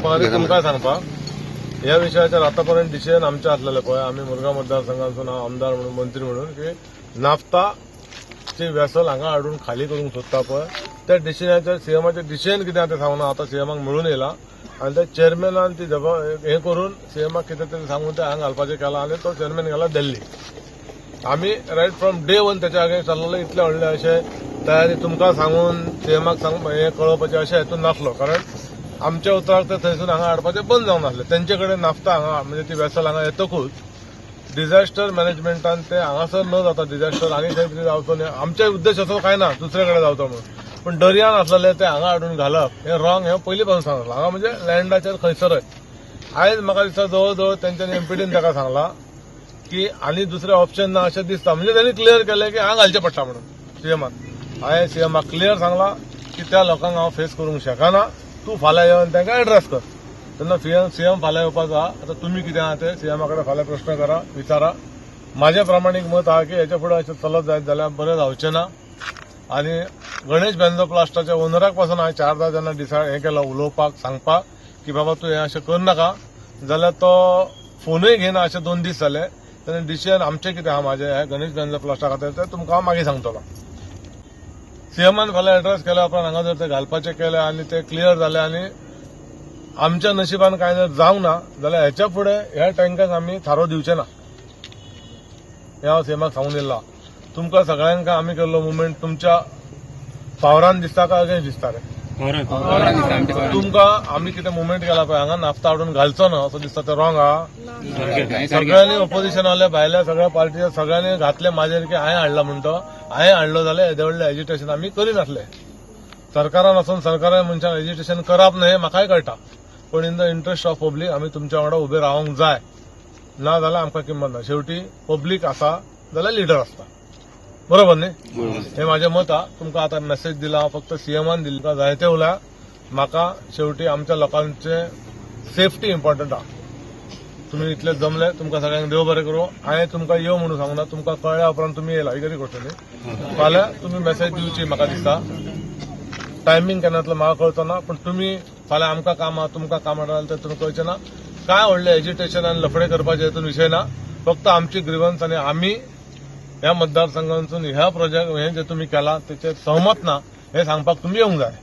तुमकां सांगपाक ह्या विशयाचेर आतापर्यंत डिसिजन आमचें आसलेलें पळय, आमी मुरगांव मतदारसंघातून हांव आमदार म्हणून, मंत्री म्हणून, की नाफ्ताची वेसल हांगा हाडून खाली करूंक सोदता पळय, त्या डिसिजनाचेर सीएमाचें डिसिजन कितें आहा तें सांगूना. आतां सीएमाक मेळून येयला आनी त्या चेअरमॅनान ती हें करून सीएमाक कितें तरी सांगून तें हांगा घालपाचें केलां आनी तो चेअरमॅन गेला दिल्ली. आमी रायट फ्रॉम डे वन त्याच्या अगेन्स्ट चाललेलो. इतले व्हडले अशें तयारी तुमकां सांगून सीएमाक सांग हें कळोवपाचें अशें हेतून नासलो, कारण आमच्या उतराक ते थंयसून हांगा हाडपाचें बंद जावन आसलें. तेंचे कडेन नाफ्ता हांगा म्हणजे ती वेसल हांगा येतकूच डिझास्टर मॅनेजमेंटान ते हांगासर न जाता डिझास्टर आनी खंय कितें जावचो न्ही, आमचे उद्देश असो कांय ना दुसरे कडेन जावचो म्हणून, पण दर्यान आसलेले ते हांगा हाडून घालप हें रॉंग हें पयलीं पासून सांगलां. हांगा म्हणजे लँडाचेर खंयसरय. आयज म्हाका दिसता जवळ जवळ तेंच्यांनी एमपीडीन ताका सांगलां की आनी दुसरें ऑप्शन ना अशें दिसता, म्हणजे त्यांनी क्लियर केलें की हांगा घालचें पडटा म्हणून सीएमाक. हांवें सीएमाक क्लियर सांगलां की त्या लोकांक हांव फेस करूंक शकना, तूं फाल्यां येवन तांकां एड्रेस कर. तेन्ना सीएम फाल्यां येवपाचो आहा. आतां तुमी कितें आहा तें सीएमा कडेन फाल्यां प्रश्न करा, विचारा. म्हाजें प्रामाणीक मत आहा की हेच्या फुडें अशें चलत जायत जाल्यार बरें जावचें ना. आनी गणेश बेंजो प्लास्टाच्या ओनराक पासून हांवें 4दा जेन्ना डिसायड हें केलां उलोवपाक सांगपाक की बाबा तूं हें अशें करनाका, जाल्यार तो फोनूय घेयना अशें 2 दीस जाले. तेन्ना डिसिजन आमचें कितें आहा म्हाजें हें गणेश बेंजो प्लास्टा खातीर तें तुमकां हांव मागीर सांगतलो. सीएमान फाल्यां एड्रेस केल्या उपरांत हांगा जर ते घालपाचें केलें आनी ते क्लियर जालें आनी आमच्या नशिबान कांय जर जावंक ना जाल्यार हेच्या फुडें ह्या टँकाक आमी थारो दिवचे ना, हें हांव सीएमाक सांगून येयलां. तुमकां सगळ्यांक आमी केल्लो मुवमेंट तुमच्या फावरान दिसता काय अगेन्स्ट दिसता रे? तुमकां आमी कितें मुवमेंट केला पळय हांगा नाफ्ता हाडून घालचो ना असो दिसता, तें रॉंग आहा. सगळ्यांनी ऑपोजिशन आले, भायल्या सगळ्या पार्टीच्या सगळ्यांनी घातले म्हाजेर की हांवें हाडला म्हणटो. हांवें हाडलो जाल्यार येदें व्हडलें एजिटेशन आमी करिनासले. सरकारान वचून सरकारान मनशान एजिटेशन करप न्हय हें म्हाकाय कळटा, पूण in the interest of public आमी तुमच्या वांगडा उबे रावंक जाय, ना जाल्यार आमकां किंमत ना. शेवटी पब्लीक आसा जाल्यार लिडर आसता, बरोबर न्ही? हें म्हाजें मत आहा. तुमकां आतां मेसेज दिला हांव फक्त सीएमान दिली, तुमकां जायते उलया. म्हाका शेवटी आमच्या लोकांचे सेफ्टी इम्पॉर्टंट आहा. तुमी इतले जमले, तुमकां सगळ्यांक देव बरें करूं. हांवें तुमकां यो म्हणून सांगूना, तुमकां कळ्ळ्या उपरांत तुमी येयला ही बरी गोश्ट न्ही. फाल्यां तुमी मेसेज दिवची म्हाका दिसता, टायमींग केन्ना जातलो म्हाका कळचो ना, पूण तुमी फाल्यां आमकां काम आहा तुमकां काम आहा जाल्यार तेतून कळचें ना. कांय व्हडलें एजिटेशन आनी लफडे करपाचे हेतून विशय ना. फक्त आमची ग्रिवन्स आनी आमी ह्या मतदारसंघातून ह्या प्रोजेक्ट हें जे तुमी केलां तेचेर सहमत ना हें सांगपाक तुमी येवंक जाय.